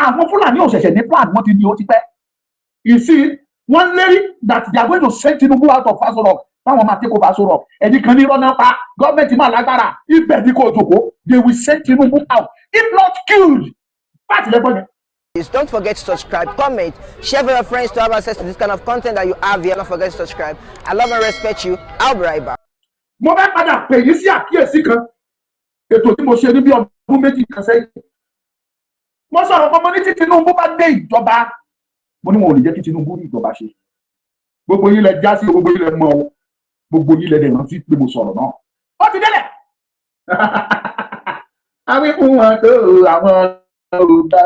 Àwọn Fúlàní ò ṣẹ̀ṣẹ̀ ní plan, wọ́n ti ní ó ti pẹ́. You see, wọ́n lérí that they are going to send Tinubu out of Aso Rock, táwọn máa take over Aso Rock. Ẹni kan ní rọ́nà pa gọ́ọ̀mẹ̀ntì máa lágbára ibẹ̀ ní kò jòkó. They will send Tinubu out, if not killed. Pàtì lẹ́gbọ́n yẹn. Please don't forget to subscribe, comment, share with your friends to have access to this kind of content that you have here. Don't forget to subscribe. I love and respect you. I'll be right back. Mo fẹ́ padà pè yín sí àkíyèsí kan, ètò tí mo ṣe ní bí ọdún 2 kan sẹ́yìn. Mo sọ̀rọ̀ pé mo ní tí Tinubu bá dé ìjọba, mo ní wọn ò lè jẹ́ kí Tinubu ní ìjọba ṣe. Gbogbo yín lẹ já sí, gbogbo yín lẹ mọ̀ o, gbogbo yín lẹ dẹ̀ rántí pé mo sọ̀rọ̀ náà. Ó ti délẹ̀. Àwọn ikú wọn tó àwọn ọgbà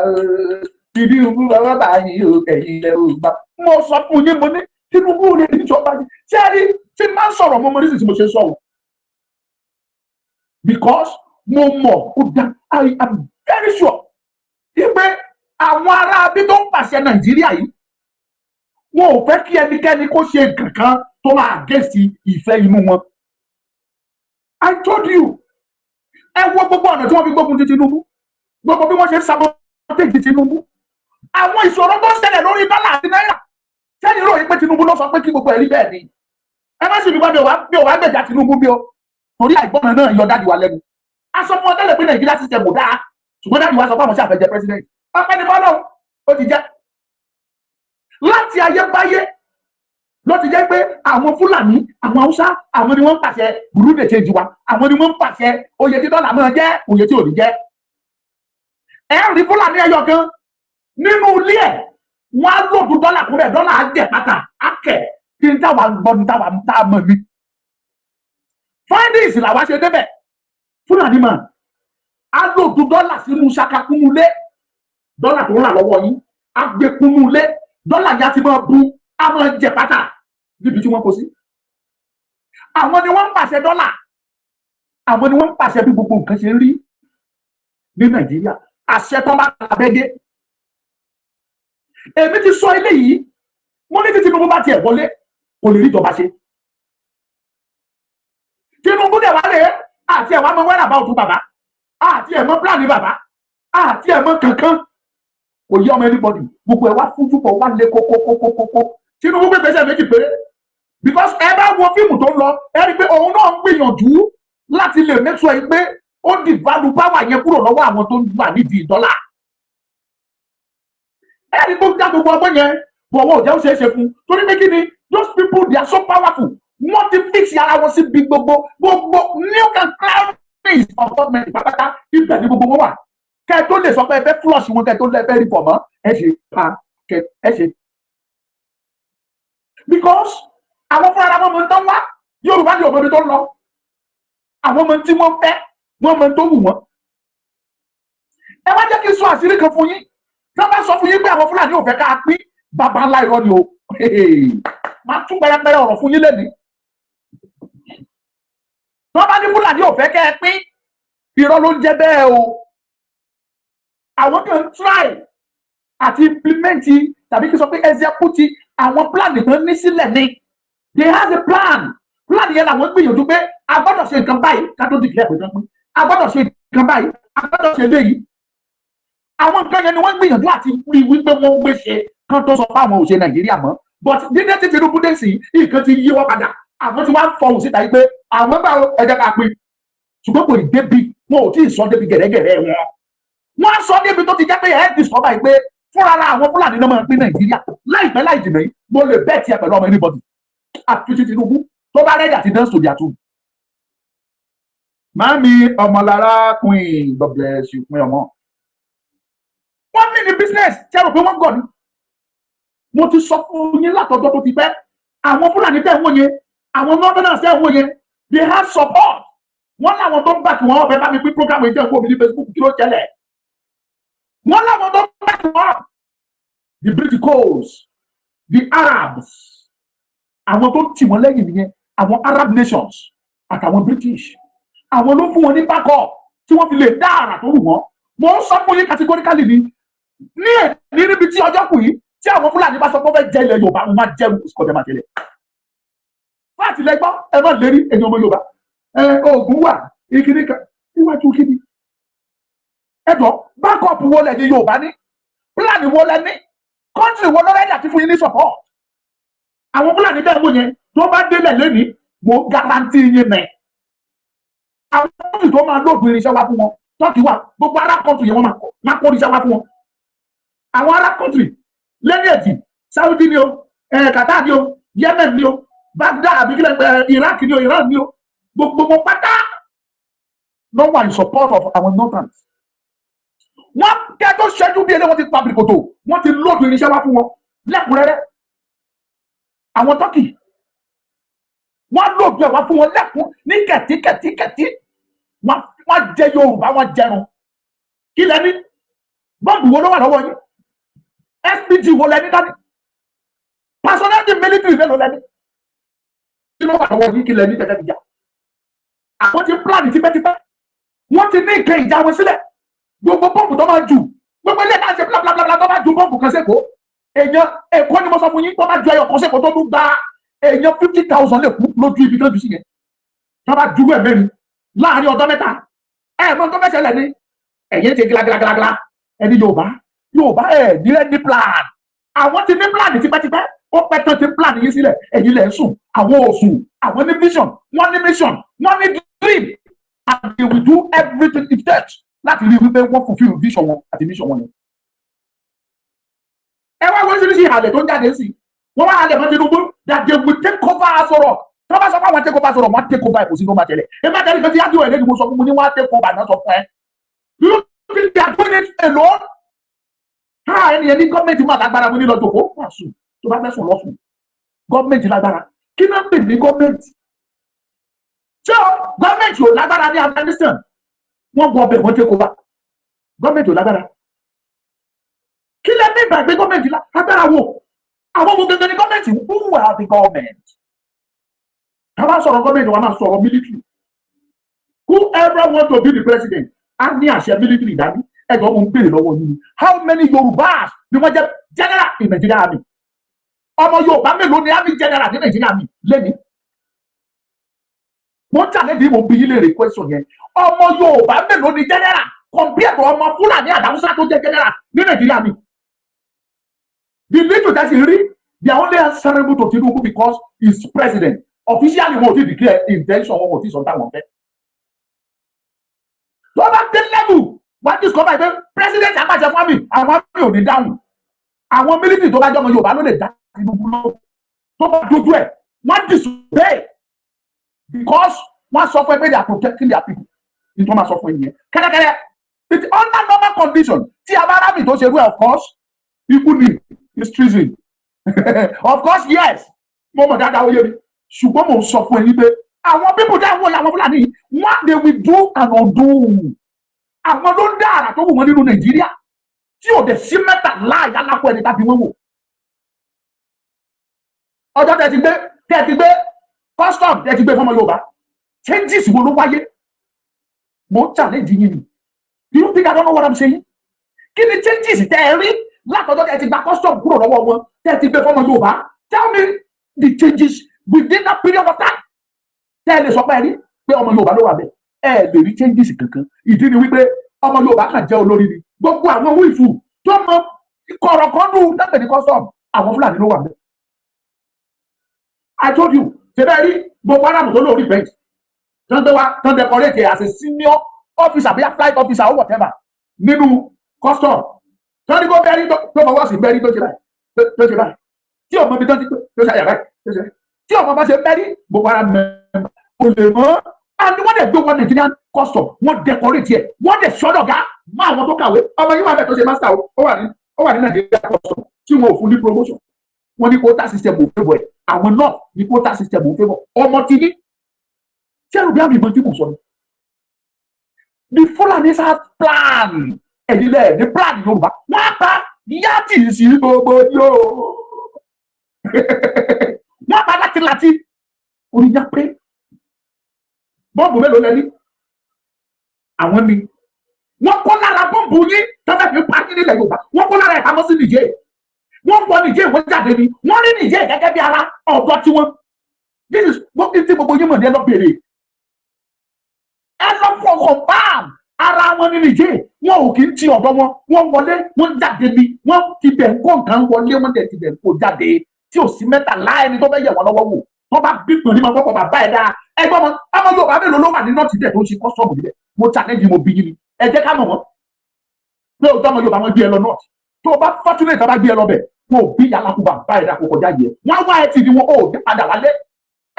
Tinubu bàbá báyìí o, ẹ̀yin lẹ ò gbà. Mo sọ fún yín, mo ní Tinubu ò lè ní ìjọba ṣe. Ṣé ẹ rí tí n máa ń sọ̀rọ̀, mo mọ nísinsìnyí mo ṣe sọ̀rọ̀, because mo mọ̀ ó dá. I am very sure wípé àwọn ará abí tó ń pàṣẹ Nàìjíríà yìí, wọn ò fẹ́ kí ẹnikẹ́ni kó ṣe nǹkan kan tó máa against ìfẹ́ inú wọn. I told you. Ẹ wo gbogbo ọ̀nà tí wọ́n fi gbógun ti Tinubu, gbogbo bí wọ́n ṣe ń sabotage Tinubu, àwọn ìṣòro tó ń ṣẹlẹ̀ lórí dọ́là àti náírà. Sẹ́yìn ròyìn pé Tinubu ló sọ pé kí gbogbo ẹ̀ rí bẹ́ẹ̀ ni. Ẹ má sì fi wá mi ò wá gbèjà Tinubu bí o, torí àìgbọ́n náà yọ daddy wa lẹ́nu. A sọ fún ọ tẹ́lẹ̀ pé Nàìjíríà system kò dáa, ṣùgbọ́n daddy wa sọ pé àwọn ṣàfẹ́ jẹ president. Ọpẹ́ ní bọ́lá ó ti jẹ́. Láti ayébáyé ló ti jẹ́ pé àwọn Fúlàní, àwọn Haúsá, àwọn ni wọ́n ń pàṣẹ bureau de change wa, àwọn ni wọ́n ń pàṣẹ oye tí dọ́là máa jẹ́, oye tí ò ní jẹ́. Ẹ rí Fúlàní ẹyọ kan nínú ilé ẹ̀, wọ́n á load dọ́là kúrẹ̀, dọ́là á jẹ̀ pátá á kẹ̀ kí n táwa gbọ́ ní táwa tá a mọ̀ ní. Findings làwa ṣe débẹ̀. Fúlàní mà á load dọ́là sínú ṣakakúnú ilé, dọ́là tó ń rà lọ́wọ́ yín, á gbé kúnú ilé, dọ́là yẹn á ti máa bu, á máa jẹ pátá níbi tí wọ́n kó sí. Àwọn ni wọ́n ń pàṣẹ dọ́là, àwọn ni wọ́n ń pàṣẹ bí gbogbo nǹkan ṣe ń rí ní Nàìjíríà. Àṣẹ tó bá abẹ́gẹ́. Èmi ti sọ eléyìí, mo ní tí Tinubu bá tiẹ̀ wọlé, kò lè rí ìjọba ṣe. Tinubu dẹ̀ wá lé àti ẹ̀wá mọ wẹ́rà bá òtún bàbá àti ẹ̀mọ́ plan bàbá àti ẹ̀mọ́ kankan kò yí ọmọ anybody. Gbogbo ẹ̀ wá fújú pọ̀, wá lé kókókókókó. Tinubu gbé gbèsè méjì péré, because ẹ bá wo fíìmù tó ń lọ, ẹ rí i pé òun náà ń gbìyànjú láti lè make sure pé ó devalue power yẹn kúrò lọ́wọ́ àwọn tó ń wà nídìí dọ́là. Ẹ rí i tó dá gbogbo ọgbọ́n yẹn bọ̀, wọ́n ò jẹ́ ó ṣeé ṣe fún, torí pé kí ni? Those people, they are so powerful. Wọ́n ti fix ara wọn síbi gbogbo gbogbo nook and crannies of government pátápátá. Ibẹ̀ ni gbogbo wọn wà. Kẹ́ ẹ tó lè sọ pé ẹ fẹ́ flush wọn, kẹ́ ẹ tó lè fẹ́ rí pọ̀ mọ́, ẹ ṣe pa kẹ́ ẹ ṣe, because àwọn fúnra wọn mọ tán wá. Yorùbá ní òmòbi tó ń lọ. Àwọn ọmọ tí wọ́n fẹ́, wọ́n mọ tó wù wọ́n. Ẹ wá jẹ́ kí n sọ àṣírí kan fún yín. Tí wọ́n bá sọ fún yín pé àwọn Fúlàní ò fẹ́ ká pín, bàbá ńlá irọ́ ni o. Máa tún pẹrẹpẹrẹ ọ̀rọ̀ fún yín lẹ́nìí. Tí wọ́n bá ní Fúlàní ò fẹ́ kẹ́ ẹ pín, irọ́ ló ń jẹ́ bẹ́ẹ̀ o. Àwọn kan try àti implement, tàbí kí n sọ pé execute àwọn plan kan ní sílẹ̀ ni. They have a plan. Plan yẹn làwọn gbìyànjú pé a gbọ́dọ̀ ṣe nǹkan báyìí ká tó declare pé kán pín, a gbọ́dọ̀ ṣe nǹkan báyìí, a gbọ́dọ̀ ṣe léyìí. Àwọn nǹkan yẹn ni wọ́n gbìyànjú àti rí wípé wọ́n gbé ṣe kán tó sọ pé àwọn ò ṣe Nàìjíríà mọ́. But dídé tí Tinubu dé sí, nǹkan ti yí wọ́n padà. Àwọn tí wọ́n á fọhùn síta yìí pé àwọn bá ẹ jẹ́ ká pín, ṣùgbọ́n kò débi, wọn ò tí ì sọ débi gẹ̀rẹ́gẹ̀rẹ́ wọn. Wọ́n á sọ débi tó ti jẹ́ pé ẹ̀ discover yìí pé fúnra àwọn Fúlàní náà máa pín Nàìjíríà láìpẹ́ láì jìnnà yìí. Mo lè bẹ́ẹ̀ tiẹ̀ pẹ̀lú ọmọ anybody, àfi tí Tinubu tó bá ready àti dance to their tune. Mami Ọmọlára Queen, God bless you, queen ọmọ. Wọ́n ní ní business tí a rò pé wọ́n gọ̀ ni. Mo ti sọ fún yín látọjọ́ tó ti pẹ́, àwọn Fúlàní tẹ̀ ń wò yẹn, àwọn northerners tẹ̀ ń wò yẹn, they have support. Wọ́n láwọn tó ń back wọn ọ̀fẹ́. Bá mi pín program yìí jẹ́ nǹkó mi ní Facebook. Kí ló jẹlẹ̀? Wọ́n láwọn tó ń back wọn, the British, the Arabs, àwọn tó tì wọ́n lẹ́yìn nìyẹn. Àwọn Arab nations àtàwọn British, àwọn ló fún wọn ní backup tí wọ́n fi lè dá àrà tó wù wọ́n. Mo ń sọ fún yín categorically ni ní èní, níbi tí ọjọ́ kù yìí, tí àwọn Fúlàní bá sọ pé wọ́n fẹ́ jẹ ilẹ̀ Yorùbá, wọn máa jẹ́ kọjá máa tẹ̀lé fáàtì lẹ́gbọ́. Ẹ má lérí ẹ̀yin ọmọ Yorùbá. Ẹ oògùn wà ìkíní kan níwájú kíni? Ẹ jọ, backup wo lẹ̀yin Yorùbá ní? Plan wo lẹ ní? Country wo ló ready àti fún yín ní support? Àwọn Fúlàní bẹ́ẹ̀ wò yẹn, tó bá délẹ̀ lẹ́nìí, mo guarantee yín mẹ́, àwọn country tó máa load irinṣẹ́ wá fún wọn, Turkey wà, gbogbo ará country yẹn, wọ́n máa kó irinṣẹ́ wá fún wọn. Àwọn ará country lẹ́ni ẹ̀jì, Saudi ni o, Qatar ni o, Yemen ni o, Baghdad àbí kílẹ̀, Iraq ni o, Iran ni o, gbogbo wọn pátá ló wà in support of our northerns. Wọ́n kẹ́ tó ṣẹ́jú bí ẹni wọ́n ti pa bìrìkòtò, wọ́n ti load irinṣẹ́ wá fún wọn lẹ́kùnrẹ́rẹ́. Àwọn Turkey, wọ́n load ẹ̀ wá fún wọn lẹ́kùn ní kẹ̀tíkẹ̀tíkẹ̀tí. Wọ́n jẹ Yorùbá, wọ́n jẹrun. Kí lẹ́ni? Bọ́ǹbù wo ló wà lọ́wọ́ yín? SPG wo lẹ́ni dání? Personnel military mélòó lẹ́ni? Kí ló wà lọ́wọ́ yín? Kí lẹ́ni tẹ́tẹ́ ti jà? Àwọn ti plan tipẹ́tipẹ́, wọ́n ti ní nǹkan ìjà wọn sílẹ̀. Gbogbo bọ́ǹbù tó máa jù, gbogbo ilé ìta ṣe bla bla bla, tó bá ju bọ́ǹbù kan sẹ́kọ̀ọ́, èèyàn Èkó ni mo sọ fún yín, tó bá ju ẹyọ kan sẹ́kọ̀ọ́, tó tún gba èèyàn 50,000 lè kú lójú ibi tó jù sí yẹn. Tó bá ju ẹ̀ mẹ́rin láàrin ọjọ́ 3, ẹ̀ mọ́ tó fẹ́ ṣẹlẹ̀ ní ẹ̀yìn ṣe gílágílágílá. Ẹni Yorùbá, Yorùbá ẹ̀ nílẹ̀ ní plan. Àwọn ti ní plan tipẹ́tipẹ́, ó pẹ́ tán ti plan yín sílẹ̀. Ẹ̀yin lẹ̀ ń sùn, àwọn ò sùn. Àwọn ní vision, wọ́n ní mission, wọ́n ní dream, and they will do everything it takes láti rí wípé wọ́n fulfill vision wọn àti mission wọn yẹn. Ẹ wá wọ́n oríṣiríṣi ìhàlẹ̀ tó ń jáde sí, wọ́n wá halẹ̀ mọ́ Tinubu that they will take over Aso Rock. Tí wọ́n bá sọ pé àwọn take over Aso Rock, wọ́n take over. Kò sí ló máa tẹ̀lé ẹ má tẹ̀lé. Kan tí ájú ẹ̀ lẹ́nu mo sọ fún mi ní wọ́n á take over náà sọ fún ẹ. Do you think they are doing it alone? Ha, ẹni yẹn ní gọ́ọ̀mẹ̀ntì máa lágbára. Mo ní lọ jòkó, wà sùn. Tó bá fẹ́ sùn, lọ sùn. Gọ́ọ̀mẹ̀ntì lágbára? Kí náà ń pè ní gọ́ọ̀mẹ̀ntì? Ṣé gọ́ọ̀mẹ̀ntì ò lágbára ní Afghanistan? Wọ́n wọ ọbẹ̀, wọ́n take over. Gọ́ọ̀mẹ̀ntì ò lágbára? Kí lẹ́ ní ìgbàgbé? Gọ́ọ̀mẹ̀ntì lágbára wo? Àwọn ọmọ gangan ní gọ́ọ̀mẹ̀ntì. Who are the government? Ká bá sọ̀rọ̀ gọ́ọ̀mẹ̀ntì, wọn máa sọ̀rọ̀ military. Whoever want to be the president á ní àṣẹ military dání. Ẹgbẹ́ mo ń béèrè lọ́wọ́ yín, how many Yorùbás ni wọ́n jẹ́ general in Nigeria Army? Ọmọ Yorùbá mélòó ni army general ní Nigeria Army lẹ́ni? Mo ń challenge, mo bí yín léèrè question yẹn. Ọmọ Yorùbá mélòó ni general compare to ọmọ Fúlàní àdáwùsá tó jẹ́ general ní Nigeria Army? The little that she rí, they are only answerable to Tinubu because he is president. Officially, wọn ò ti declare intention wọn, ò ti sọ táwọn fẹ́. Tó bá dé level, wọ́n á discover pé president apàṣẹ fún army, àwọn army ò ní dáhùn. Àwọn military tó bá jẹ́ ọmọ Yorùbá ló lè dá Tinubu lọ. Tó bá dojú ẹ̀, wọ́n disobey because wọ́n sọ fún ẹ pé they are protecting their people. Nítorí wọ́n máa sọ fún ẹ nìyẹn. Kẹ́lẹ́kẹ́lẹ́, it's under normal condition tí a bá rámì tó ṣerú ẹ̀, of course ikú ni, is treason, of course. Yes, mo mọ̀ dáadáa, ó yé mi. Ṣùgbọ́n mo ń sọ fún ẹ yín pé àwọn people dá wọ́n, àwọn Fúlàní, wọ́n, they will do and undo. Àwọn ló ń dá àrà tó wù wọ́n nínú Nàìjíríà, tí ò dẹ̀ sí mẹ́ta láàyè alákọ̀ ẹni tàbí wọ́n wò. Ọjọ́ tẹ́ ti gbé custom, tẹ́ ti gbé fọmọ Yorùbá, changes wo ló wáyé? Mo ń challenge yín ni. Do you think I don't know what I'm saying? Kí ni changes tẹ́ ẹ rí látọjọ́ tẹ́ ti gba custom kúrò lọ́wọ́ wọn, tẹ́ ti gbé fọmọ Yorùbá? Tell me the changes within that period of time tẹ́ ẹ lè sọ pé ẹ rí pé ọmọ Yorùbá ló wà bẹ́ẹ̀. Ẹ lè rí changes kankan. Ìdí ni wípé ọmọ Yorùbá kàn jẹ́ olórí ni. Gbogbo àwọn wíìfù tó mọ kọ̀rọ̀kọ́dù dábẹ̀ ní custom, àwọn Fúlàní ló wà bẹ́ẹ̀. I told you. Ṣe bẹ́ẹ̀ rí Boko Haram tó lórí bench tó ń gbé wá, tó ń decorate as a senior officer, bí i flight officer or whatever nínú custom, tó ní kó bẹ́ẹ̀rí, tó fọwọ́ sí bẹ́ẹ̀rí, tó ṣe báyìí, tó ṣe báyìí, tí ọmọ ibi tó ti tó ṣe àyà báyìí, tó ṣe báyìí, tí ọmọ bá ṣe bẹ́ẹ̀rí, Boko Haram member kò lè mọ́. And wọ́n dẹ̀ gbé wọn Nigerian custom, wọ́n decorate ẹ̀, wọ́n dẹ̀ sọ́dọ̀ gá mọ́. Àwọn tó kàwé, ọmọ yìí wà bẹ́ẹ̀ tó ṣe master, ó wà ní Nigeria custom tí wọn ò fún ní promotion. Wọ́n ní quota system ò favour ẹ̀. Àwọn náà ní quota system ò favour ọmọ tí ní tí ẹrù bí àmì ìbọn tí mò ń sọ ni. The Fulanis have plan. Ẹ̀yin lẹ̀ ní plan. Yorùbá, wọ́n á pa yáàtì sí gbogbo yóò, wọ́n á pa láti oríyá pé bọ́ǹbù mélòó lẹ́ní? Àwọn ni wọ́n kó lára bọ́ǹbù yín tọ́fẹ́ fi pa yín nílẹ̀ Yorùbá. Wọ́n kó lára ẹ̀ pamọ́ sí Nìjẹ́. Wọ́n wọ Nìjẹ́, wọ́n jáde ni. Wọ́n rí Nìjẹ́ gẹ́gẹ́ bí ara ọ̀dọ́ tiwọn. This is gbogbo tí gbogbo yín mọ̀ ní. Ẹ lọ bèrè, ẹ lọ fọ confirm. Ara wọn ní Nìjẹ́, wọn ò kì í ti ọ̀dọ̀ wọn. Wọ́n wọlé, wọ́n jáde bí wọ́n ti bẹ̀ ń kó nǹkan wọlé, wọ́n dẹ̀ ti bẹ̀ ń kó jáde, tí ò sí mẹ́tàlá ẹni tó fẹ́ yẹ̀ wọ́n lọ́wọ́ wò. Tó bá bí pè ní ma gbọ́kọ̀ bàbá ẹ̀ dáa. Ẹgbọ́n ọmọ Yorùbá mélòó ló wà ní North dẹ̀ tó ń ṣe custom níbẹ̀? Mo challenge, mo bí yín ni. Ẹ jẹ́ ká mọ̀ wọ́n pé òótọ́ ọmọ Yorùbá wọn gbé ẹ lọ North. Tó o bá fortunate, bá gbé ẹ lọ bẹ̀, wọn ò bí yàrá kó bàbá ẹ̀ dáa kó kọjá yẹ. Wọ́n á wá ẹ tì ní wọn ò ní padà wálé.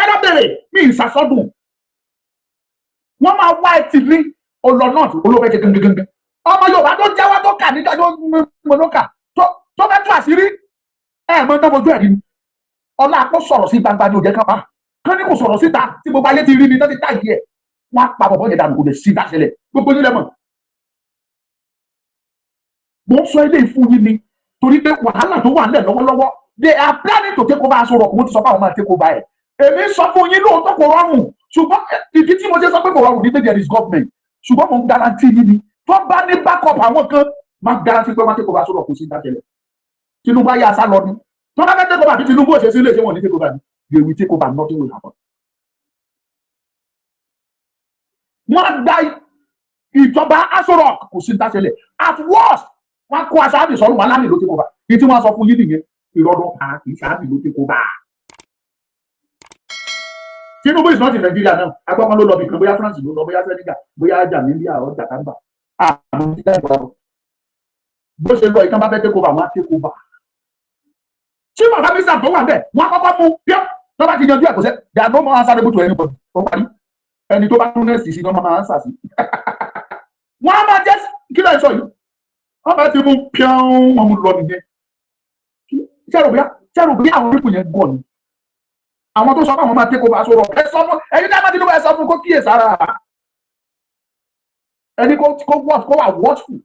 Ẹ lọ bèrè mí ìsàsọ́dún. Wọ́n máa wá ẹ tì ní olọ North olóòfẹ́ ṣe gangan. Ọmọ Yorùbá tó jẹ́wọ́ tó kà níjọ́ tó mọ̀ ló kà tó fẹ́ tú àṣírí ẹ̀ mọ́ tó fojú ẹ̀ rí ni. Ọlá àpò sọ̀rọ̀ sí gbangba ní òjẹ́ kápá kán ní kò sọ̀rọ̀ síta tí gbogbo ayé ti rí ni tó ti tàgé ẹ̀. Wọ́n á pa bọ̀bọ̀ yẹn dànù, kò lè sí dáṣẹlẹ̀. Gbogbo yín lẹ́mọ̀ mo ń sọ eléyìí fún yín ni, torí pé wàhálà tó wà nílẹ̀ lọ́wọ́lọ́wọ́, they are planning to take over Aso Rock. Mo ti sọ fún àwọn máa take over ẹ̀. Èmi sọ fún yín, lóòótọ́ kò rọrùn, ṣùgbọ́n ìdí tí mo ṣe sọ pé kò rọrùn ní pé there is government. Ṣùgbọ́n mo ń guarantee yín ni, tó bá ní backup àwọn kan, máa guarantee pé wọ́n take over Aso Rock, kò sí dáṣẹlẹ̀. Tinubu ayé asá lọ ni. Tó bá fẹ́ take over, bí Tinubu ò ṣe sí ilé, ṣé wọn ní take over ni? They will take over, nothing will happen. Wọ́n gba ìjọba Aso Rock, kò sí dáṣẹlẹ̀. At worst, wọ́n kó aṣọ àmì sọ́run wọn lámì ló take over. Ní tí wọ́n sọ fún yín nìyẹn, ìrọ̀rùn pa kì í ṣe àmì ló take over. Tinubu is not in Nigeria now. Agbọ́n ló lọ bìkan, bóyá France ló lọ, bóyá Senegal, bóyá Namibia or Jakarta. Àmọ́ bó ṣe lọ, ìtàn bá fẹ́ take over, wọ́n á take over. Tí bàbá mísà tó wà bẹ́ẹ̀, wọ́n á kọ́kọ́ mú píọ́. Tó bá ti yanjú ẹ̀, kò sẹ́, they are no more answerable to anybody. Ó parí. Ẹni tó bá tún nẹ́ẹ̀sì sí ní wọ́n máa answer sí. Wọ́n á máa jẹ́ kí lóò sọ yìí. Wọ́n bá ti mú píọ́n, wọ́n mú lọ nìyẹn. Ṣẹ́rù bí àwọn pípù yẹn gọ̀ ni. Àwọn tó sọ fún àwọn máa take over Aso Rock, ẹ sọ fún ẹni tí a bá Tinubu, ẹ sọ fún kó kíyè sára. Ẹni kó watch, kó wà watchful.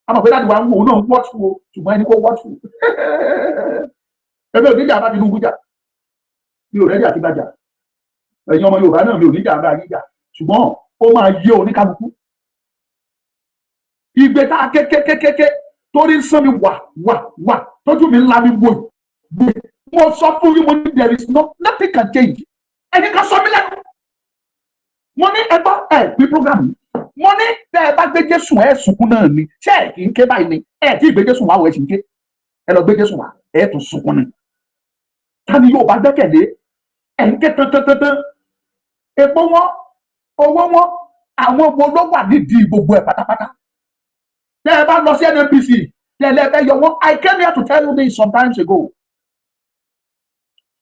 Àmọ̀ pé láti wà ń wò ó náà watchful o, ṣùgbọ́n ẹni kó watchful. Ẹbí ò níjà bá Tinubu jà, mi ò ready àti bàjà. Ẹ̀yin ọmọ Yorùbá náà, mi ò níjà bá yín jà, ṣùgbọ́n ó máa yé oníkálukú. Ìgbé tá a kékékékéké torí ń sán mi wà wà wà, tójú mi ńlá mi wò gbé. Mo sọ fún yín, mo ní there is no nothing can change. Ẹni kan sọ mí lẹ́nu, mo ní ẹgbọ́ ẹ gbé program yìí. Mo ní tẹ́ ẹ bá gbé Jésù, ẹ sunkún náà ni. Ṣé ẹ kì í ké báyìí ni? Ẹ tí ì gbé Jésù wá wọ, ẹ sì ń ké. Ẹ lọ gbé Jésù wá, ẹ tún sunkún ni. Ta ni yóò bá gbẹ́kẹ̀lé? Ẹ ń ké tán-tán-tán. Epo wọn, owó wọn, àwọn wo ló wà nídìí gbogbo ẹ̀ pátápátá? Tẹ́ ẹ bá lọ sí NNPC, tẹ́ ẹ lẹ́fẹ̀ẹ́ yọ wọ́n. I came here to tell you this sometimes ago.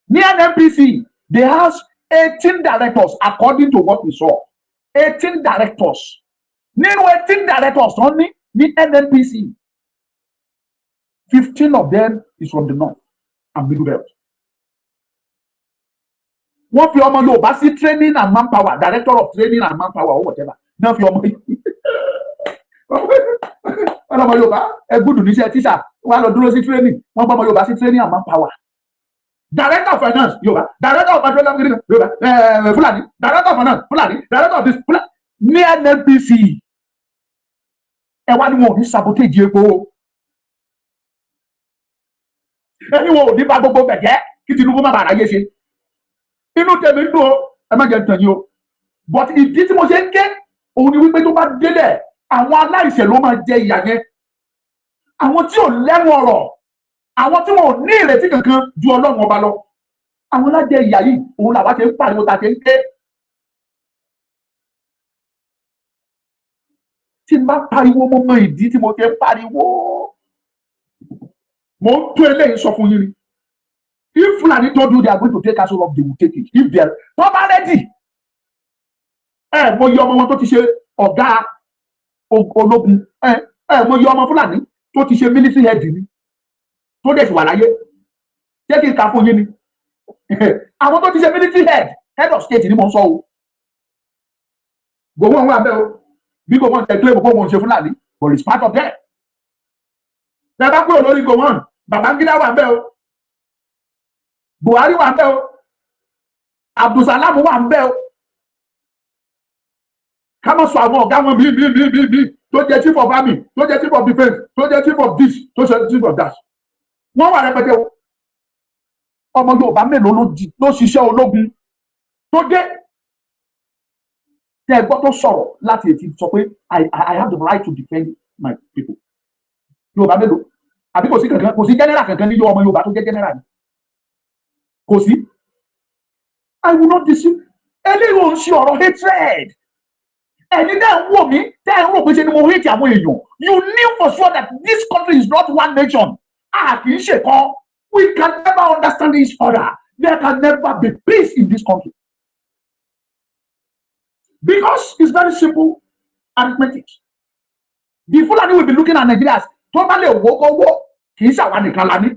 Ní NNPC, they have 18 directors. According to what we saw, 18 directors. Nínú 18 directors tó ní ní NNPC, 15 of them is from the north and Middle Belt. Wọ́n fi ọmọ Yorùbá sí training and manpower, director of training and manpower or whatever náà. Fi ọmọ wọn, ọmọ Yorùbá ẹgbùdù níṣẹ́ tíṣà, wọn lọ dúró sí training. Wọ́n gbọ́ ọmọ Yorùbá sí training and manpower. Director of finance, Yorùbá. Director of petroleum, Yorùbá, Fúlàní. Director of finance, Fúlàní. Director of this, Fúlàní. Ní NNPC, ẹ wá ní wọn ò ní sabotage epo, ẹni wọn ò ní bá gbogbo bẹ̀jẹ́ kí Tinubu má bàa ráyé ṣe. Inú tèmi ń dùn ó, ẹ má jẹ́ tàn yín o, but ìdí tí mo ṣe ń ké òun ni wípé tó bá délẹ̀, àwọn aláìṣẹ̀ ló máa jẹ ìyà yẹn, àwọn tí ò lẹ́nu ọ̀rọ̀, àwọn tí wọn ò ní ìrètí kankan ju Ọlọ́run ọba lọ, àwọn lájẹ ìyà yìí. Òun làwa ṣe ń pariwo ta ṣe ń ké. Tí n bá pariwo, mo mọ ìdí tí mo ṣe ń pariwo. Mo ń tó eléyìí sọ fún yín ni, if Fulani told you they are going to take Aso Rock, they will take it if they are tó bá ready. Ẹ mọ iye ọmọ wọn tó ti ṣe ọ̀gá ológun? Ẹ mọ iye ọmọ Fúlàní tó ti ṣe military head ni tó dẹ̀ sì wà láyé? Ṣé kí n kà fún yín ni? Àwọn tó ti ṣe military head, head of state ni mo ń sọ o. Gbogbo wọn wà bẹ́ẹ̀ o. Bí gbogbo wọn tẹ claim gbogbo wọn ṣe Fúlàní, but it's part of them. Tẹ bá kúrò lórí Gowon, Babangida wà bẹ́ẹ̀ o, Buhari wà bẹ́ẹ̀ o, Abdulsalam wà bẹ́ẹ̀ o. Ká má sọ àwọn ọ̀gá wọn bíi bíi bíi bíi bíi tó jẹ́ chief of army, tó jẹ́ chief of defence, tó jẹ́ chief of this, tó jẹ́ chief of that. Wọ́n wà rẹpẹtẹ o. Ọmọ Yorùbá mélòó ló di ló ṣiṣẹ́ ológun tó dé? Tẹ́ ẹ gbọ́ tó sọ̀rọ̀ láti ètí sọ pé I have the right to defend my people? Yorùbá mélòó? Àbí kò sí kankan? Kò sí general kankan ní yóò ọmọ Yorùbá tó jẹ́ general ni? Kò sí. I will not deceive. Eléyìí ò ń ṣe ọ̀rọ̀ hatred. Ẹ̀yin tẹ́ ń wò mí, tẹ́ ń rò pé ṣe ni mo hate àwọn èèyàn, you knew for sure that this country is not one nation. A kì í ṣe kan. We can never understand each other. There can never be peace in this country because it's very simple arithmetic. The Fulani will be looking at Nigeria as tó bá lè wó kó wó, kì í ṣàwa nìkan la ní.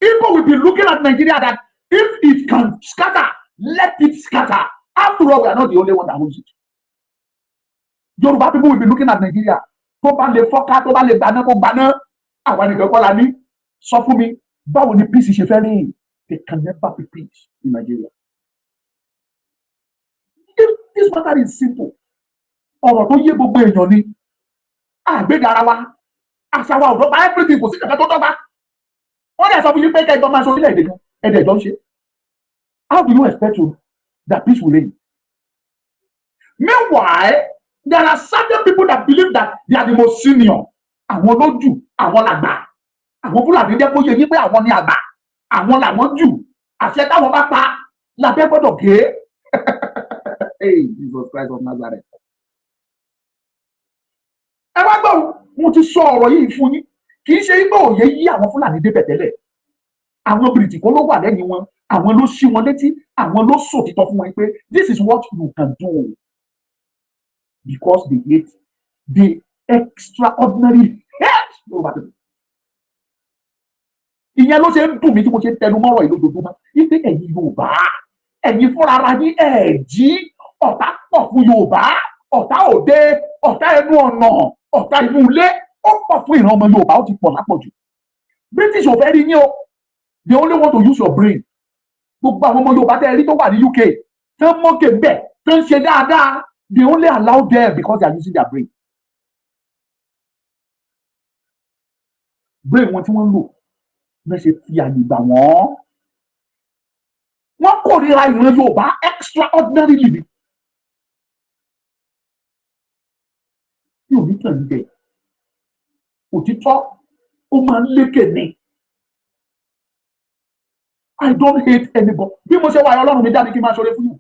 Igbo will be looking at Nigeria that if it can scatter, let it scatter. After all, we are not the only one that owns it. Yoruba people will be looking at Nigeria, tó bá lè fọ́ká, tó bá lè gbaná, kó gbaná, àwa nìkan kọ́ la ní. Sọ fún mi, báwo ni peace ṣe fẹ́ rìn? There can never be peace in Nigeria. If this matter is simple, ọ̀rọ̀ tó yé gbogbo èèyàn ni. Àgbéga ara wa, àṣà wa ò dọ́gba, everything, kò sí kankan tó dọ́gba. Wọ́n dẹ̀ sọ fún yín pé kẹjọ máa ṣe orílẹ̀-èdè kan, ẹ̀dẹ̀ jọ ń ṣe. How do you expect to that peace will reign? Meanwhile, there are certain people that believe that they are the most senior. Àwọn ló jù, àwọn làgbà. Àwọn Fúlàní jẹ́ kó yé yín pé àwọn ni àgbà, àwọn làwọn jù. Àṣẹ táwọn bá pa lábẹ́ gbọ́dọ̀ gé. Hey, Jesus Christ of Nazareth! Ẹ wá gbọ́, mo ti sọ ọ̀rọ̀ yìí fún yín. Kì í ṣe pé òye yí àwọn Fúlàní débẹ̀ tẹ́lẹ̀. Àwọn Bìrìtìkó ló wà lẹ́yìn wọn, àwọn ló ṣí wọn létí, àwọn ló sòtítọ́ fún wọn pé this is what you can do, because they hate the extraordinary hate Yorùbá people. Ìyẹn ló ṣe ń dùn mí tí mo ṣe ń tẹnu mọ́rọ̀ yìí lójoojúmọ́ wípé ẹ̀yin Yorùbá, ẹ̀yin fúnra ara yín ẹ̀ jí. Ọ̀tá pọ̀ fún Yorùbá, ọ̀tá òde, ọ̀tá ẹnu ọ̀nà, ọ̀tá inú ilé, ó pọ̀ fún ìran ọmọ Yorùbá, ó ti pọ̀ lápọ̀jù. British ò fẹ́ rí yín o. They only want to use your brain. Gbogbo àwọn ọmọ Yorùbá tẹ́ ẹ rí tó wà ní UK, tó ń mọ́kè bẹ́ẹ̀, tó ń ṣe dáadáa, they only allow them because they are using their brain. Brain wọn tí wọ́n ń lò náà ṣe fi àyè gbà wọ́n. Wọ́n kórìíra ìran Yorùbá extraordinarily ni. Mi ò ní tàn jẹ, òtítọ́ ó máa ń lékè ní. I don't hate anybody. Bí mo ṣe wà, Ọlọ́run mi jáde kí n máa ṣoore fún yín.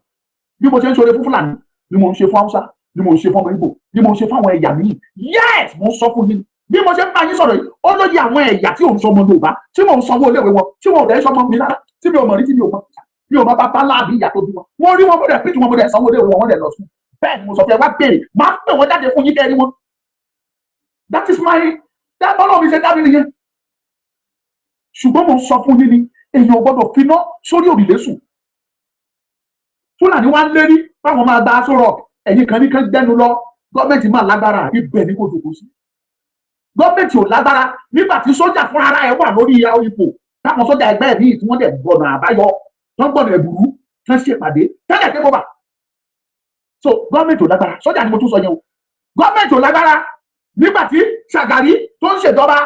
Bí mo ṣe ń ṣoore fún Fúlàní ni mo ń ṣe fún Haúsá, ni mo ń ṣe fún ọmọ Ìgbò, ni mo ń ṣe fún àwọn ẹ̀yà míì. Yes, mo ń sọ fún yín, bí mo ṣe ń bá yín sọ̀rọ̀ yìí, ó lóye àwọn ẹ̀yà tí ò ń sọmọ Yorùbá tí mò ń sanwó iléèwé wọn, tí wọn ò dẹ̀ sọmọ mi rárá, tí mi ò mọ̀ rí, tí mi ò mọ̀ bàbá láàbí ìyá tó bí wọn. Wọ́n rí wọn, mo dẹ̀ pìtì wọn, mo dẹ̀ sanwó iléèwé wọn, wọ́n dẹ̀ lọ sùn. Bẹ́ẹ̀ ni mo sọ fún ẹ. Wá béèrè, máa pè wọ́n jáde fún yín kẹ́ rí wọn. That is my that. Bọ́lá mi ṣe dá mi nìyẹn. Ṣùgbọ́n mo ń sọ fún yín ni, èèyàn ò gbọ́dọ̀ finá sórí òrùlé sùn. Fúlàní wá ń lérí báwọn máa gba Aso Rock. Ẹ̀yìn kan ní kan gbẹ́nu lọ. Gọ́ọ̀mẹ̀ntì máa lágbára, ibẹ̀ ní kò jòkó sí. Gọ́ọ̀mẹ̀ntì ò lágbára nígbà tí sójà fúnra ara ẹ̀ wà lórí ipò, táwọn sójà ẹgbẹ́ ẹ̀ míì tí wọ́n dẹ̀ gbọ̀nà àbáyọ, tán gbọ̀nà ẹ̀bùrú, tán ṣèpàdé tẹ́lẹ̀ dé bọ́bà. So gọ́ọ̀mẹ̀ntì ò lágbára. Sójà ni mo tún sọ yẹn o. Gọ́ọ̀mẹ̀ntì ò lágbára nígbà tí Ṣàgàrí tó ń ṣèjọba,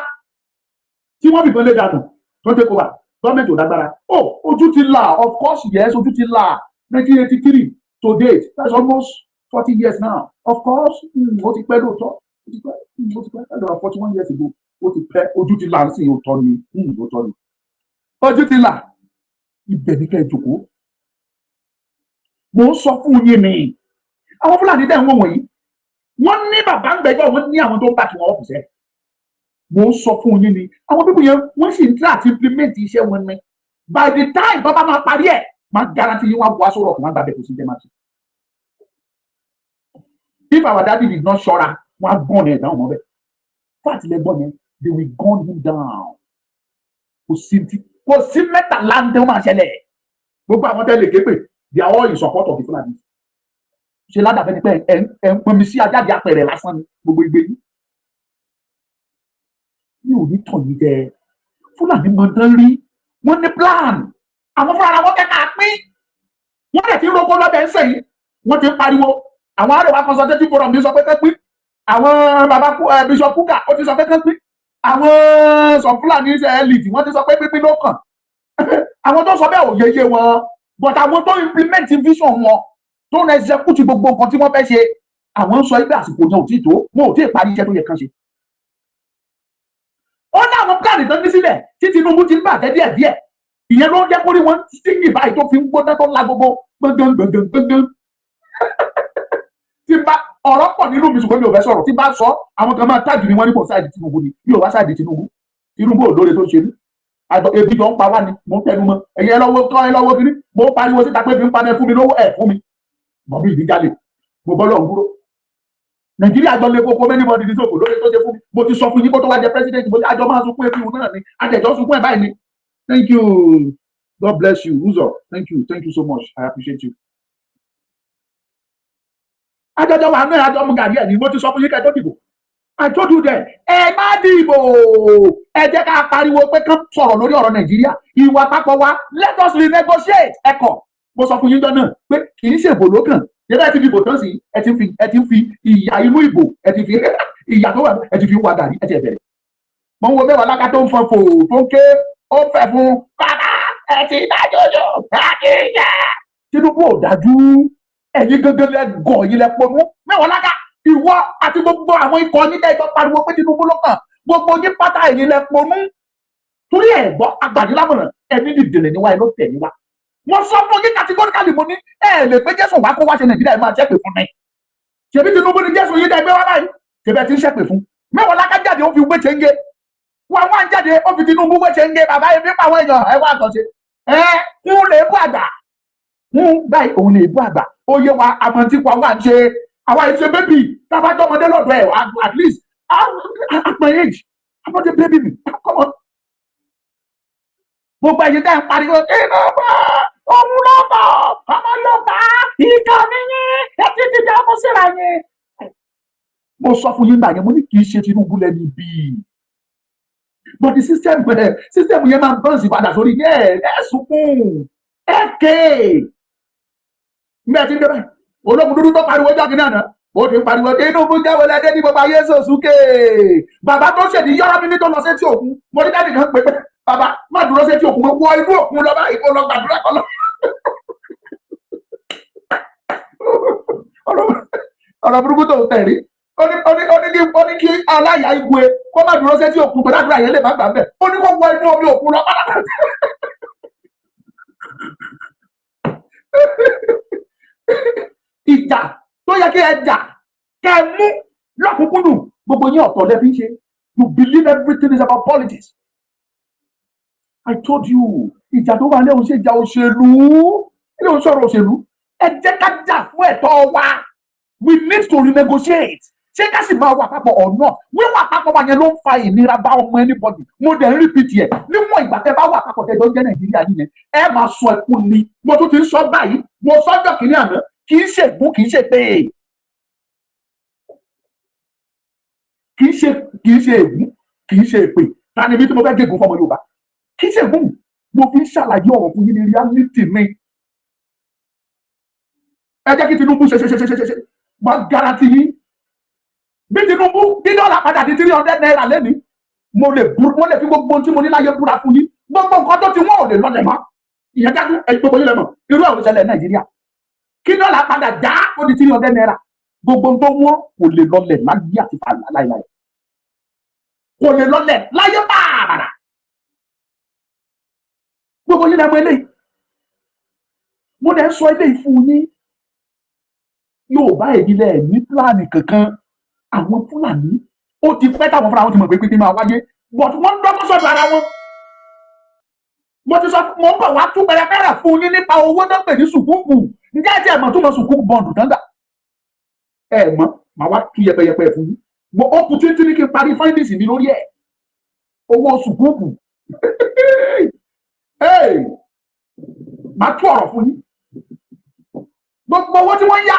tí wọ́n fìbọn lé dànù, tó ń take over. Gọ́ọ̀mẹ̀ntì ò lágbára. Oh, ojú ti là. Of course, yes, ojú ti là. 1983 to date, that's almost 40 years now. Of course, ó ti pẹ́ lóòótọ́, ó ti pẹ́, ó ti pẹ́. That's about 41 years ago. Ó ti pẹ́, ojú ti là ń sìn. Òótọ́ ni, òótọ́ ni, ojú ti là. Ibẹ̀ ní kẹ́ ẹ jòkó. Mò ń sọ fún yín ni, àwọn Fúlàní dẹ̀ ń wọ̀n wọ̀nyí, wọ́n ní bàbá ń gbẹ́jọ́, wọ́n ní àwọn tó ń bá tiwọn ọ̀fùsẹ́. Mò ń sọ fún yín ni, àwọn people yẹn, wọ́n sì ń try àti implement iṣẹ́ wọn ni. By the time bàbá máa parí ẹ̀, máa guarantee yín, wọ́n á bu Aso Rock, wọ́n á gbàgbé. Kò sí jẹ́ máa ṣe. If our daddy did not ṣọ́ra, wọ́n á gun ẹ̀ down mọ́ bẹ́ẹ̀. Fáàtì lẹ́gbọ́n yẹn, they will gun him down. Kò sí ti, kò sí mẹ́tàlá ń tẹ́ wọ́n máa ṣẹlẹ̀. Gbogbo àwọn tẹ́lẹ̀ képe, they are all in support of the Fulani. Ṣe ládàbẹ́ ni pé ẹ̀ ń pọnmi sí ajáde apẹ̀rẹ̀ lásán ni gbogbo ìgbé yìí. Mi ò ní tàn yín jẹ. Fúlàní mọ tán rí, wọ́n ní plan. Àwọn fúnra wọn kẹ́kẹ́ pín, wọ́n dẹ̀ ti ń roko lọ́bẹ̀ ń sẹ́yìn. Wọ́n ti ń pariwo. Àwọn Arewa Consultative Forum ní sọ pé kán pín. Àwọn baba Bishop Kuka, ó ti sọ pé kán pín. Àwọn some Fúlàní elite, wọ́n ti sọ pé pínpín ló kàn. Àwọn tó sọ bẹ́ẹ̀ ò yeye wọn, but àwọn tó implement vision wọn. tó ń execute gbogbo nǹkan tí wọ́n fẹ́ ṣe. Àwọn ń sọ ẹgbẹ́ àsìkò yẹn ò tí ì tó, wọn ò tí ì parí iṣẹ́ tó yẹ kán ṣe. Ó ní àwọn plan tó ní sílẹ̀ tí Tinubu ti ń bàjẹ́ díẹ̀díẹ̀. Ìyẹn ló ń jẹ́ kó rí wọn stingy báyìí, tó fi ń gbóná, tó la gbogbo gbọ̀ngàn gbọ̀ngàn gbọ̀ngàn. Tí bá ọ̀rọ̀ pọ̀ nínú mi, ṣùgbọ́n mi ò fẹ́ sọ̀rọ̀. Tí bá sọ, àwọn kan máa tag mi, wọ́n ní kò side Tinubu ni. Mi ò wá side Tinubu. Tinubu ò lóore tó ṣe mí. Ebi jọ ń pa wá ni. Mo ń tẹnu mọ́. Ẹ̀yin ẹ lọ́wọ́ kọ́, ẹ lọ́wọ́ kiri. Mo ń pariwo síta pé ebi ń pa mẹ́, fún mi lówó, ẹ̀ fún mi mọ̀ bí ìdíjalè. Mo bọ́ lọ́hùn dúró. Nàìjíríà jọ lé koko many body ní sòkò lórí tó ṣe fún mi. Mo ti sọ fún yín kó tó wá jẹ president. Mo ti àjọ máa sunkún ebi náà ni, àjẹjọ sunkún ẹ̀ báyìí ni. Thank you, God bless you. Uzo, thank you, thank you so much, I appreciate you. Àjọjọ wà náà, àjọ mú gàrí ẹ̀ ní. Mo ti sọ fún yín kẹ́ tó dìbò. I told you then, ẹ má dìbò. Ẹ jẹ́ ká pariwo pé kán sọ̀rọ̀ lórí ọ̀rọ̀ Nàìjíríà, ìwà papọ̀ wa. Let us renegotiate. Ẹ̀kọ́ mo sọ fún yín jọ náà pé kì í ṣèbò lókàn. Yẹ́n bẹ́ẹ̀ ti dìbò tán sí, ẹ ti ń fi ìyà inú ìbò, ẹ ti fi ìyà tó wà, ẹ ti fi wá gàrí, ẹ ti ẹ̀ bẹ̀rẹ̀. Mo ń wo mẹ́wàá láká tó ń fọn fò, tó ń ké, ó fẹ́ fún bàbá. Ẹ ti dájú jù, ẹ ti jẹ́ Tinubu ò dájú. Ẹ̀yin gangan lẹ gọ̀, yín lẹ ponú. Mẹ́wàá láká, ìwọ àti gbogbo àwọn ikọ̀ yín tẹ́ pariwo pé Tinubu ló kàn, gbogbo yín pátá, ẹ̀yin lẹ ponú, torí ẹ̀ gbọ́ agbàdìlámọ̀ràn. Ẹni dìdìrì níwá, ẹ ló tẹ̀ níwá. Wọ́n sọ fún yín categorically, mo ní ẹ lè pé Jésù wá kó wá ṣe Nàìjíríà. Ẹ máa ṣépè fún mi. Ṣèbí Tinubu ni Jésù yín dẹ́ gbé wá báyìí? Ṣèbí ẹ ti ń ṣépè fún? Mẹ́wàá láká jáde, ó fi wé ṣéńgé wá wá ń jáde, ó fi Tinubu wé ṣéńgé. Bàbá yìí fi pa àwọn èèyàn, ẹ wá àtọ̀ṣe ẹ kún lè bú àgbà ń báyìí, òun lè bú àgbà. Ó yé wa, àmọ́ tí wa wà ń ṣe àwa ìṣe baby tábàjọ́ ọmọdé lọ́dọ̀ ẹ̀. At least at my age, I'm not a baby, come on. Gbogbo ẹ̀yin tẹ́ ń pariwo Tinubu òun lọ́tọ̀ ọmọ Yorùbá, ìkànnì yín, ẹ ti ti jẹ́ ọmọ síra yín. Mo sọ fún yín gbà yẹn, mo ní kì í ṣe Tinubu lẹ́ni bíi, but the system, system yẹn máa ń bọ́ǹsì padà sórí ẹ. Ẹ sunkún, ẹ ké mbẹ́ tí ń débẹ̀. Ológun dúdú tó pariwo jáde náà náà, ó ti ń pariwo Tinubu jáwé lẹ́dẹ́ ní gbogbo ayé sòsúkè. Bàbá tó ṣèdí yọ́rọ́ mi ní tó lọ sétí òkun, mo ní dáàdì kan pé pé bàbá má dúró sétí òkun mọ́, wọ inú òkun lọ báyìí, kó lọ gbàdúrà kọ́ lọ. Ọ̀rọ̀ burúkú tó ń tẹ̀rí. Ó ní kí aláya igwe kó má dúró sétí òkun pẹ̀lú àdúrà yẹn lè má gbà bẹ́ẹ̀. Ó ní kó wọ inú omi òkun lọ pátápátá. Ìjà tó yẹ kí ẹ jà kẹ ẹ mú lọ́kùnkúndùn, gbogbo yín ọ̀tọ̀ lẹ fi ń ṣe. You believe everything is about politics. I told you, ìjà tó wà lẹ́hìn ṣe ìjà òṣèlú, ilé òun sọ̀rọ̀ òṣèlú. Ẹ jẹ́ ká jà fún ẹ̀tọ́ wa. We need to renegotiate. Ṣé ká sì máa wà papọ̀ or not? Wíwà papọ̀ wa yẹn ló ń fa ìnira bá ọmọ anybody. Mo dẹ̀ ń repeat ẹ̀, níwọ̀n ìgbà tẹ́ bá wà papọ̀, tẹ́ jọ ń jẹ́ Nàìjíríà yìí yẹn, ẹ máa sọ ẹkún ni. Mo tún ti ń sọ báyìí, mo sọ́jọ́ kìíní àná, kì í ṣe ègún, kì í ṣe pé kì í ṣe ègún, kì í ṣe èpè. Ta ni ibi tí mo fẹ́ gégùn fọmọ Yorùbá? Kì í ṣe ègún. Mo fi ń ṣàlàyé ọ̀rọ̀ fún yín ní reality mi. Ẹ jẹ́ kí Tinubu ṣe ṣe ṣe ṣe ṣe ṣe, máa guarantee yín, bí Tinubu bí dọ́là padà di ₦300 lẹ́ni, mo lè fi gbogbo ohun tí mo ní láyé búra fún yín, gbogbo nǹkan tó ti wọ́n ò lè lọlẹ̀ mọ́. Ìyẹn dájú. Ẹ gbogbo yín lẹ́mọ̀ irú ẹ̀ ò ṣẹlẹ̀ Nàìjíríà. Kí dọ́là padà já ó di ₦300, gbogbo ohun tó wọ́n kò lè lọlẹ̀ láyé àti láìláì, kò lè lọlẹ̀ láyé bàbàrà. Gbogbo yín lẹ́mọ̀ eléyìí. Mo lè sọ eléyìí fún yín. Yorùbá, èyí lẹ ní plan kankan. Àwọn Fúlàní, ó ti pẹ́ táwọn fúnra wọn ti mọ̀ pé pínpín máa wáyé, but wọ́n ń dọ́gbọ́n sọ̀dọ̀ ara wọn. Mo ti sọ, mo ń bọ̀ wá tú pẹrẹpẹrẹ fún yín nípa owó tó ń pè ní sùkúùkù. Ǹjẹ́ ẹ ti ẹ̀ mọ̀ tó mọ̀ sùkúùkù bond tán gbà? Ẹ mọ̀, màá wá tú yẹpẹyẹpẹ fún yín. Mo ó kù títí ní kí n parí findings mi lórí ẹ̀. Owó sùkúùkù, màá tú ọ̀rọ̀ fún yín. Gbogbo owó tí wọ́n yá,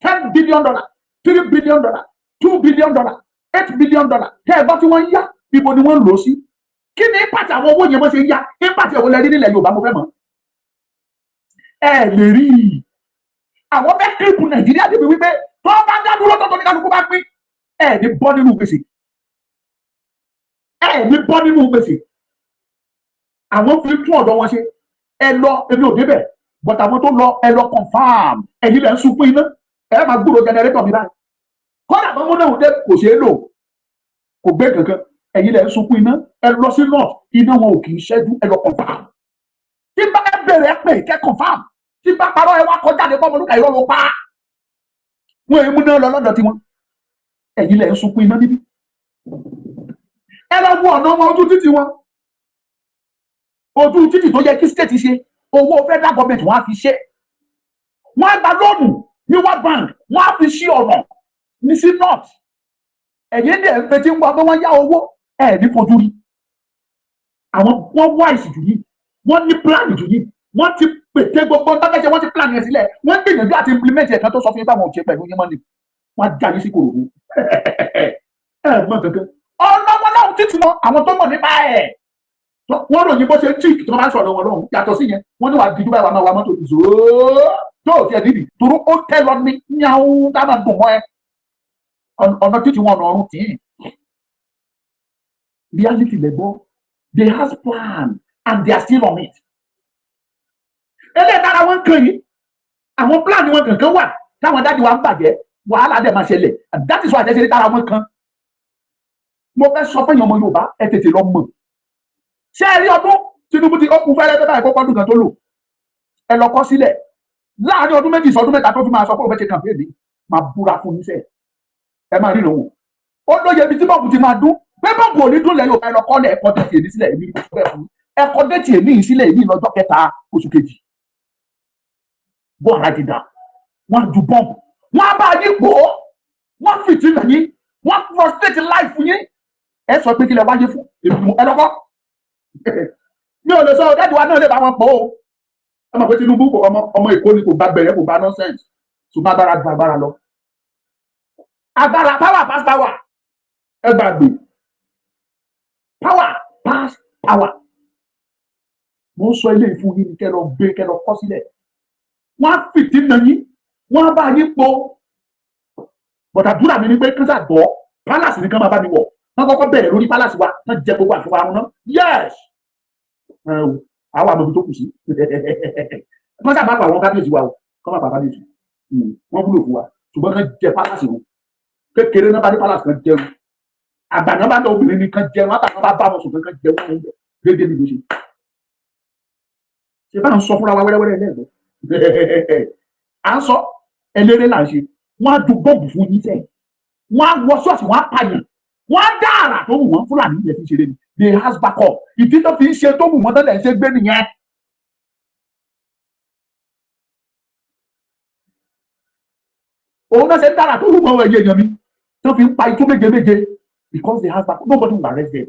$10 billion, $3 billion, $2 billion, $8 billion tẹ́ ẹ gbọ́ tí wọ́n ń yá, ibo ni wọ́n ń lò ó sí? Kí ni impact àwọn owó yẹn? Bó ṣe ń yá, impact ẹ̀wọ̀n lẹ rí nílẹ̀ Yorùbá? Mo fẹ́ mọ̀. Ẹ lè rí i. Àwọn fẹ́ cripple Nàìjíríà débi wípé tó bá dá dúró, tó ní kálukú bá pín, ẹ ní bọ́ nínú gbèsè, ẹ ní bọ́ nínú gbèsè. Àwọn fi tún ọ̀dọ̀ wọn ṣe. Ẹ lọ, èmi ò débẹ̀. But àwọn tó lọ, ẹ lọ confirm. Ẹ̀yin lẹ ń sunkún iná, ẹ máa gbúrò generator mi báyìí. Kọ́dà tó múná òde kò ṣeé lò, kò gbé kankan. Ẹ̀yin lẹ ń sunkún iná. Ẹ lọ sí north, iná wọn ò kì í ṣẹ́jú. Ẹ lọ confirm. Tí bá ẹ bẹ̀rẹ̀, ẹ pè kẹ́ confirm. Tí bá parọ́, ẹ wá kọjá ní pọ́nmọ́lúkà, irọ́ ló pa. Wọn èyí múná lọ lọ́dọ̀ tiwọn. Ẹ̀yin lẹ ń sunkún iná níbí. Ẹ lọ wo ọ̀nà wọn, ojú títì wọn, ojú títì tó yẹ kí state ṣe, owó federal government wọn á fi ṣe. Wọn á gba loan ní World Bank, wọn á fi ṣí ọ̀nà ní sí north. Ẹ̀yin dẹ̀ ń fetí ń wá pé wọ́n yá owó ẹ̀ ní fojú rí. Àwọn wọ́n wise jù yìí, wọ́n ní plan jù yìí, wọ́n ti pète gbogbo tọ́kẹ́sẹ̀, wọ́n ti plan yẹn sílẹ̀, wọ́n gbìyànjú àti implement ẹ̀ kan tó sọ fún yín báwọn ò ṣe pẹ̀lú yín mọ́ ni. Wọ́n á já yín sí kòròfo. Ẹ mọ̀ kankan ọ̀nà wọn náà títí wọn. Àwọn tó mọ̀ nípa ẹ̀, wọ́n ròyìn bó ṣe ń tíìkì tí wọ́n bá ń sọ̀rọ̀ wọn lọ́hùn. Yàtọ̀ sí yẹn, wọ́n ní wàá díjú báyìí, wàá máa wa mọ́tò zòó tó ò tiẹ̀ nídìí toró ó tẹ́ lọ ní yàwó tá máa dùn mọ́ ẹ. Ọ̀nà títí wọn, ọ̀nà ọ̀run tì í. Reality lẹ gbọ́. They has plan and they are still on it. Eléyìí tára wọn kàn yìí, àwọn plan wọn kankan wà táwọn daddy wa ń bàjẹ́, wàhálà dẹ̀ máa ṣẹlẹ̀, and that is why àtẹ̀sẹ̀ tára wọn kan. Mo fẹ́ sọ fún èèyàn ọmọ Yorùbá, ẹ tètè lọ mọ̀. Ṣé ẹ rí ọdún Tinubu ti ó kú fẹ́rẹ́ fẹ́ báyìí kó pọ́dún kan tó lò? Ẹ lọ kọ́ sílẹ̀, láàárín ọdún 2 sọdún 3 tó fi máa sọ pé òun fẹ́ ṣe campaign, máa búra fún yín sẹ́ẹ̀, ẹ máa rí ìrànwọ́. Ó lóye ibi tí bọ́ọ̀bù ti máa dún pé bọ́ọ̀bù ò ní dún lẹ́yìn òfin. Ẹ lọ kọ́lẹ̀, ẹ̀kọ́ date èmi sílẹ̀. Èmi ní bẹ́ẹ̀ fún ẹ̀kọ́ date èmi yìí sílẹ̀, èmi lọ́jọ́ kẹta oṣù kejì. Go and write it down. Wọ́n á ju bọ́ǹbù, wọ́n á bá yín pò ó, wọ́n fìtínà yín, wọ́n frustrate life yín. Ẹ sọ pé kí lẹ wáyé fún èmi? Ẹ lọ́kọ́ mi ò lè sọ. Daddy wa náà lè bá wọn pọ̀ o. Ẹ mọ̀ pé Tinubu kò ọmọ ọmọ Èkó ni, kò bá gbẹ̀rẹ̀, kò bá nonsense, ṣùgbọ́n agbára ju agbára lọ. Agbára, power pass power. Ẹ gbàgbé, power pass power. Mo ń sọ ilé ìfún yín ni, kẹ́ lọ gbé, kẹ́ lọ kọ́ sílẹ̀. Wọ́n á fìtínà yín, wọ́n á bá yín po. But àdúrà mi ni pé kí n sàgbọ́ palace nìkan máa bá mi wọ̀. Wọ́n kọ́kọ́ bẹ̀rẹ̀ lórí palace wa, wọ́n jẹ gbogbo àfihàn àwọn náà. Yes, àwọn àmọ́ ibi tó kù sí. Wọ́n sábà pa àwọn kábíyèsí wa o, kọ́ máa pa kábíyèsí, wọ́n wúlò fún wa, ṣùgbọ́n kàn jẹ palace wọn kékeré náà bá dé palace kan jẹun, àgbà náà bá dé, obìnrin ní kan jẹun, àtàwọn bá bá wọn sùn kan jẹun wọn déédéé ní bó ṣe ṣe bá ń sọ fúnra wa wẹ́rẹ́wẹ́rẹ́ lẹ́ẹ̀gbẹ́ à ń sọ eléré là ń ṣe. Wọ́n á ju bọ́ọ̀bù fún yín sẹ́yìn, wọ́n á wọ ṣọ́ọ̀ṣì, wọ́n á pààyàn, wọ́n á dá àrà tó wù wọ́n. Fúlàní ilẹ̀ fi ṣeré ni. They has backup. Ìdí tó fi ń ṣe tó wù wọ́n tẹ́lẹ̀ ń ṣe gbé nìyẹn. Òun náà ṣe ń dára tó wù wọ́n. Ẹ̀yẹ èèyàn mi tó fi ń pa itú méje méje because they has backup. Nobody will arrest them.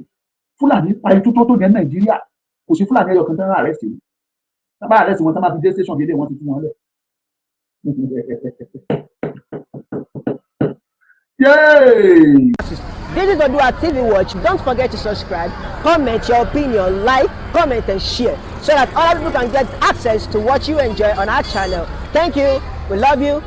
Fúlàní pa itú tó tó yẹn Nàìjíríà, kò sí Fúlàní ẹyọ kan tó ń arrest yìí. Tá bá arrest wọn, tá máa fi dé station délé, wọn ti tú wọn lẹ̀. Yay! This is Odua TV Watch. Don't forget to subscribe, comment your opinion, like, comment, and share so that other people can get access to what you enjoy on our channel. Thank you. We love you.